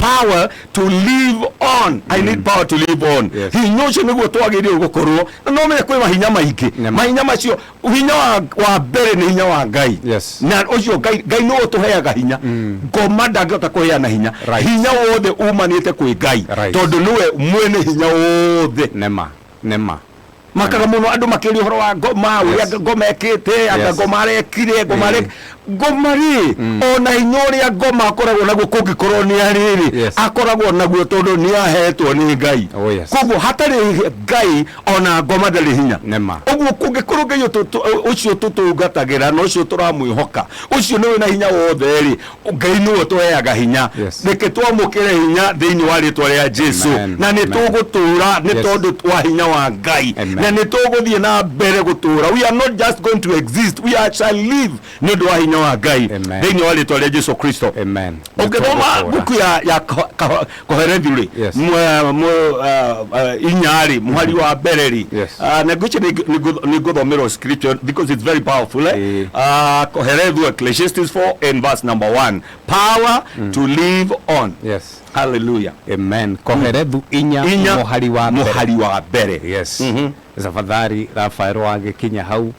Power to live on. I need power to live on. Hinya ũcio nĩguo twagĩrĩirwo gũkorwo na no menye kwĩ mahinya maingĩ. Mahinya macio, hinya wa mbere nĩ hinya wa Ngai. Na ũcio Ngai nĩwe ũtũheaga hinya. Ngoma ndangĩhota kũheana hinya. Hinya wothe umanĩte kwĩ Ngai. Tondũ nĩwe mwene hinya wothe. Nĩma, nĩma. Makaga mũno andũ makĩria ũhoro wa ngoma, ũrĩa ngoma ĩkĩte, anga ngoma arekire, ngoma ngoma rĩ, ona hinya ũrĩa ngoma akoragwo naguo kũngĩkorwo nĩ arĩ rĩ, akoragwo naguo tondũ nĩ ahetwo nĩ Ngai. Oh, yes. Koguo hatarĩ Ngai ona ngoma ndarĩ hinya. Nĩma. Ũguo kũngĩkorwo Ngai ũcio tũtungatagĩra na ũcio tũramwĩhoka, ũcio nĩwe na hinya wothe rĩ, Ngai nĩwe ũtũheaga hinya. Reke twamũkĩre hinya thĩinĩ wa rĩtwa rĩa Jesu. Amen. Na nĩ Amen. tũgũtũra nĩ tondũ wa hinya wa Ngai. Amen. Na nĩ tũgũthiĩ na mbere gũtũra. We are not just going to exist, we are shall live nĩ ũndũ wa hinya wa Ngai. Amen. Thĩinĩ wa rĩtwa rĩa Jesu Kristo. Amen. Ũngĩthoma Nĩtũgũtũũra. mbuku ya Kohelethu rĩ, inya rĩ, mũhari wa mbere rĩ, na ngwĩciria nĩ ngũthomerwo scripture because it's very powerful, eh? Kohelethu, Ecclesiastes 4 and verse number 1. Power to live on. Hallelujah. Amen. Kohelethu inya, Inya, mũhari wa mbere. Mũhari wa mbere. Tafadhali Rafael wagĩkinya hau.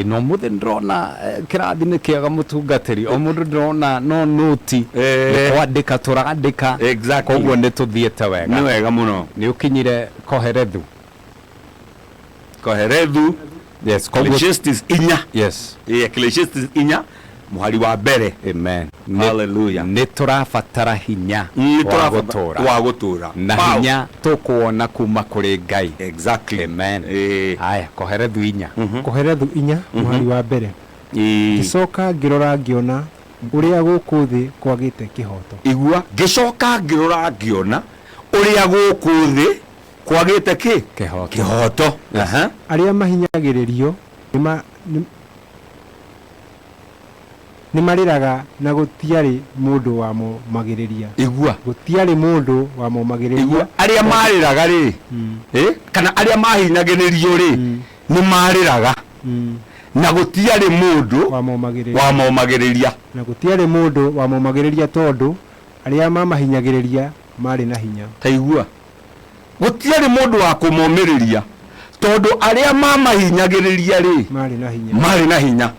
No mũthĩ ndĩrona kĩrathi nĩ kĩega mũtungatĩri, o mũndũ ndĩrona no nũti nĩ kwandĩka tũrandĩka. Koguo nĩ tũthiĩte wega. Nĩ wega mũno. Nĩ ũkinyire Kohelethu. Kohelethu. Yes, koguo Ecclesiastes inya. Ecclesiastes inya mũhari wa mbere. Amen. Hallelujah. Nĩ tũrabatara hinya Nĩ wa gũtũra. wa gũtũra. Na Power. hinya tũkuona kuma kũrĩ Ngai. Amen. Haya, Kohelethu inya. Kohelethu inya mũhari wa mbere. Ngĩcoka ngĩrora ngĩona ũrĩa gũkũ thĩ kwagĩte kĩhoto. Igua, ngĩcoka ngĩrora ngĩona ũrĩa gũkũ thĩ kwagĩte kĩ? Kĩhoto. Kĩhoto. Arĩa mahinyagĩrĩrio nĩ marĩraga na gũtiarĩ mũndũ wamomagĩrĩria. Igua. Gũtiarĩ mũndũ wamomagĩrĩria. Igua. Arĩa marĩraga rĩ, kana arĩa mahinyagĩrĩrio rĩ, nĩ marĩraga. Na gũtiarĩ mũndũ Wamomagĩrĩria. wamomagĩrĩria. Na gũtiarĩ mũndũ wamomagĩrĩria tondũ arĩa mamahinyagĩrĩria marĩ na hinya. Ta igua. Gũtiarĩ mũndũ wa kũmomĩrĩria tondũ arĩa mamahinyagĩrĩria rĩ, Marĩ na hinya. marĩ na hinya.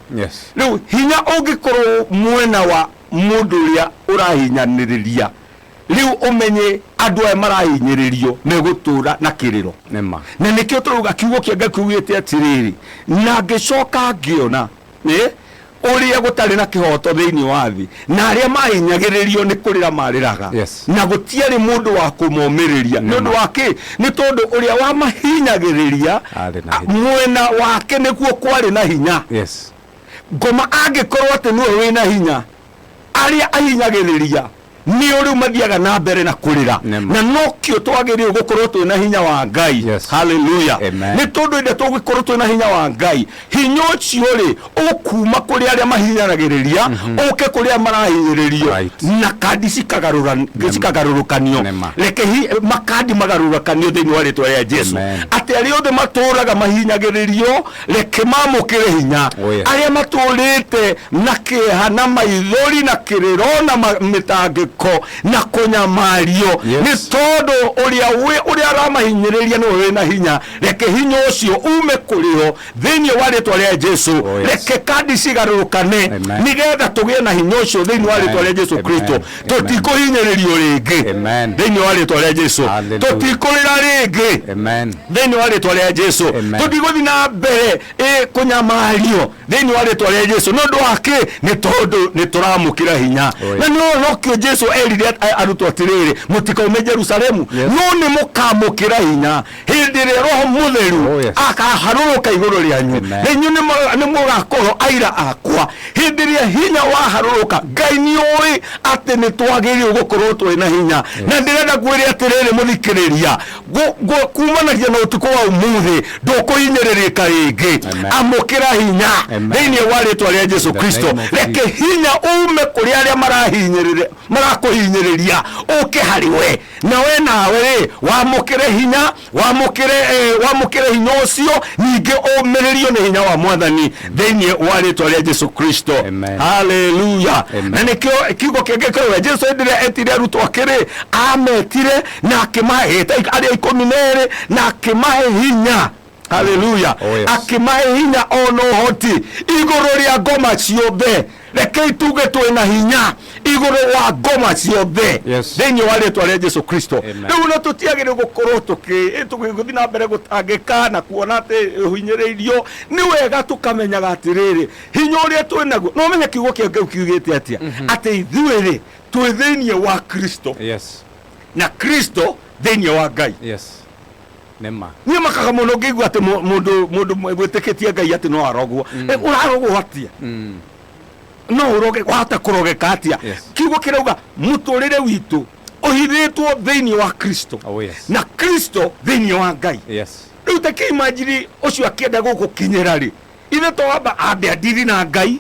Rĩu hinya ũngĩkorwo mwena wa mũndũ ũrĩa ũrahinyanĩrĩria, rĩu ũmenye andũ aya marahinyĩrĩrio megũtũra na kĩrĩro. Nĩma. Na nĩkĩo tũrauga kiugo kĩa Ngai kiugĩte atĩrĩrĩ, na ngĩcoka ngĩona ũrĩa gũtarĩ na kĩhoto thĩinĩ wa thĩ, na arĩa mahinyagĩrĩrio nĩ kũrĩra marĩraga. Na gũtiarĩ mũndũ wa kũmomĩrĩria. Nĩ ũndũ wa kĩ? Nĩ tondũ ũrĩa wamahinyagĩrĩria, Arĩ na hinya. mwena wake nĩkuo kwarĩ na hinya. Ngoma angĩkorwo atĩ nĩwe wĩna hinya, arĩa ahinyagĩrĩria nĩo rĩu mathiaga na mbere na kũrĩra. Nĩma. Na nokĩo twagĩrĩirwo gũkorwo twĩna hinya wa Ngai. Hallelujah. Amen. Nĩ tondũ ĩrĩa tũgũkorwo twĩna hinya wa Ngai, hinya ũcio rĩ ũkuma kũrĩ arĩa mahinyagĩrĩria, ũke kũrĩ arĩa marahinyĩrĩrio. Na kandi cikagarũrũkanio. Nĩma. Reke makandi magarũrũkanio thĩinĩ wa rĩtwa rĩa Jesu. Amen. Atĩ arĩa othe matũraga mahinyagĩrĩrio, reke mamũkĩre hinya. Oh, yes. Arĩa matũrĩte na kĩeha na maithori na kĩrĩro na mĩtangĩko na kũnyamario, nĩ tondũ ũrĩa aramahinyĩrĩria nĩwe wĩna hinya. Reke hinya ũcio ume kũrĩ o thĩinĩ wa rĩtwa rĩa Jesu. Oh, yes. Reke kandi cigarũrũkane Amen. nĩgetha tũgĩe na hinya ũcio thĩinĩ wa rĩtwa rĩa Jesu Amen. Kristo. Amen. Tũtikũhinyĩrĩrio rĩngĩ Amen. thĩinĩ wa rĩtwa rĩa Jesu. Hallelujah. Tũtikũrĩra rĩngĩ Amen. thĩinĩ wa rĩtwa rĩa Jesu. Amen. Tũtigũthiĩ na mbere kũnyamario thĩinĩ wa rĩtwa rĩa Jesu. Nĩ ũndũ wa kĩ? Nĩ tondũ nĩ tũramũkĩra hinya. Oh, yes. Na nĩ nokĩo Jesu erire arutwo atĩrĩrĩ, mũtikaume Jerusalemu, no nĩ mũkamũkĩra hinya hĩndĩ ĩrĩa Roho Mũtheru Oh, yes. akaharũrũka igũrũ rĩanyu. Amen. Na inyuĩ nĩ mũgakorwo aira akwa. Hĩndĩ ĩrĩa hinya waharũrũka, Ngai nĩ ũĩ atĩ nĩ twagĩrĩirwo gũkorwo twĩna hinya. Na ndĩrenda ngwĩre atĩrĩrĩ mũthikĩrĩria, Kumanagia na ũtukũ wa ũmũthĩ ndũkũhinyĩrĩrĩka rĩngĩ. Amen. Amũkĩra hinya Amen. thĩinĩ wa rĩtwa rĩa Jesu In the Kristo. name of Reke hinya ume kũrĩ arĩa marakũhinyĩrĩria ũke harĩ we, na we nawe rĩ wamũkĩre hinya, wamũkĩre hinya ũcio, ningĩ ũmĩrĩrio nĩ hinya wa Mwathani thĩinĩ wa rĩtwa rĩa Jesu Kristo. Amen. Haleluya. Amen. Na nĩkĩo kiugo kĩngĩ kĩrauga Jesu hĩndĩ ĩrĩa etire arutwo ake-rĩ, ametire na akĩmahe arĩa 12 na akĩmahe hinya. Haleluya. Oh, yes. Akĩmahe hinya ona ũhoti igũrũ rĩa ngoma ciothe. Rekei tuge twĩna hinya igũrũ wa ngoma ciothe thĩinĩ wa rĩtwa rĩa Jesu Kristo. Amen. Rĩu no tũtiagĩrĩirwo gũkorwo tũgĩthiĩ na mbere gũtangĩka na kuona atĩ ũhinyĩrĩirio. Nĩ wega tũkamenyaga atĩrĩrĩ, hinya ũrĩa twĩnaguo, no ũmenye kiugo kĩa Ngai kiugĩte atĩa, atĩ ithuĩ rĩ twĩ thĩinĩ wa Kristo. Na Kristo thĩinĩ wa Ngai. Nĩma. Niĩ makaga mũno ngĩigua atĩ mũndũ wĩtĩkĩtie Ngai atĩ no arogwo. Ũrarogwo atĩa? No ũroge, wahota kũrogeka atĩa? Kiugo kĩrauga mũtũrĩre witũ ũhithĩtwo thĩinĩ wa Kristo. Oh, yes. Na Kristo thĩinĩ wa Ngai. Rĩu ta kĩimagine ũcio akĩenda gũgũkinyĩra rĩ, ithe to amba ambe adiri na Ngai,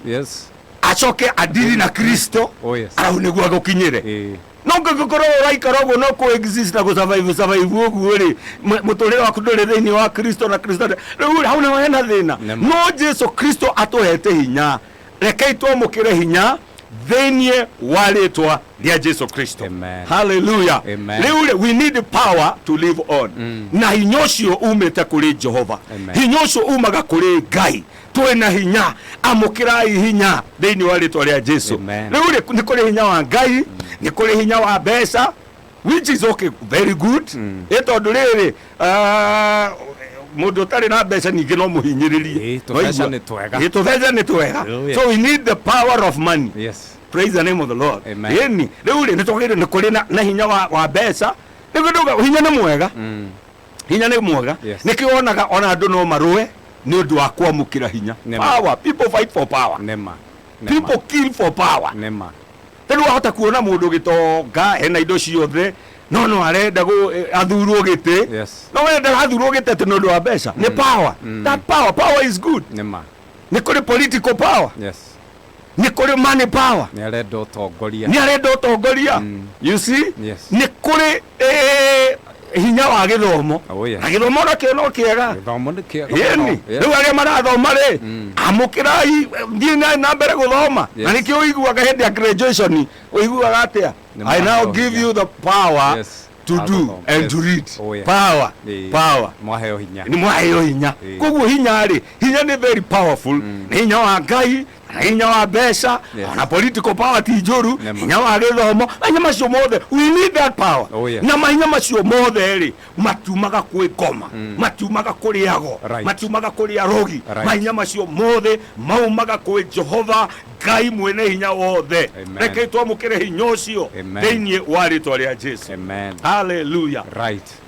acoke adiri na Kristo, Oh, yes. arabu nĩguo agũkinyĩre. No ngĩgĩkorwo ũraikara ũguo no kũ-exist na gũ-survive, survive ũguo rĩ, mũtũrĩre waku ndũrĩ thĩinĩ wa Kristo na Kristo ndĩ-, rĩu rĩ, hau nĩho hena thĩna. Nĩma. No Jesu Kristo atũhete hinya, rekei twamũkĩre hinya thĩinĩ wa rĩtwa rĩa Jesu Kristo. Amen. Hallelujah. Amen. Rĩu rĩ, we need power to live on. Na hinya ũcio umĩte kũrĩ Jehova. Amen. Hinya ũcio umaga kũrĩ Ngai. Twĩna hinya, amũkĩrai hinya thĩinĩ wa rĩtwa rĩa Jesu. Amen. Rĩu rĩ, nĩ kũrĩ hinya wa Ngai, nĩ kũrĩ hinya wa mbeca, which is okay, very good. Ĩ tondũ rĩrĩ, mũndũ ũtarĩ na mbeca ningĩ no mũhinyĩrĩrie. Ĩ, tũbeca nĩ twega. Ĩ, tũbeca nĩ twega. Oh, yes. So we need the power of money. Praise the name of the Lord. Amen. Ĩni, rĩu rĩ, nĩ twagĩrĩirwo nĩ kũrĩ na hinya wa mbeca. Nĩguo ndauga, hinya nĩ mwega. Hinya nĩ mwega. Nĩkĩo wonaga ona andũ no marũe nĩ ũndũ wa kwamũkĩra hinya. Nĩma. Power. People fight for power. Nĩma. Nĩma. People kill for power. Nĩma. Rĩu wahota kuona mũndũ gĩtonga ena indo ciothe, no no arenda athurwo gĩtĩ. No we ndarathurwo gĩtĩ atĩ nĩ ũndũ wa mbeca. Nĩ power. That power, power is good. Nĩma. Nĩ kũrĩ political power. Nĩ kũrĩ money power. Nĩ arenda ũtongoria. Nĩ arenda ũtongoria. You see? Nĩ kũrĩ hinya wa gĩthomo. Oh, yes. Na gĩthomo nakĩo no kĩega. Gĩthomo nĩ kĩega Ĩni, mũno. Yes. rĩu arĩa marathoma rĩ, amũkĩrai, thiĩ na mbere gũthoma. Na nĩkĩo ũiguaga hĩndĩ ya graduation, ũiguaga atĩa? Nĩ I now maheo give hinya. you the power to do Agũthoma. and to read. Oh, yes. Power. Power. Mwaheo hinya. Nĩ mwaheo hinya. Koguo hinya rĩ, hinya nĩ very powerful. Nĩ hinya wa Ngai, na hinya wa mbeca, ona political power ti njũru, hinya wa gĩthomo, mahinya macio mothe, we need that power. Oh, yes. Na mahinya macio mothe rĩ, matiumaga kwĩ ngoma, matiumaga kũrĩ ago, matiumaga kũrĩ arogi. Mahinya macio mothe maumaga kwĩ Jehova Ngai mwene hinya wothe. Amen. Rekei twamũkĩre hinya ũcio Amen. thĩinĩ wa rĩtwa rĩa Jesu. Amen. Hallelujah.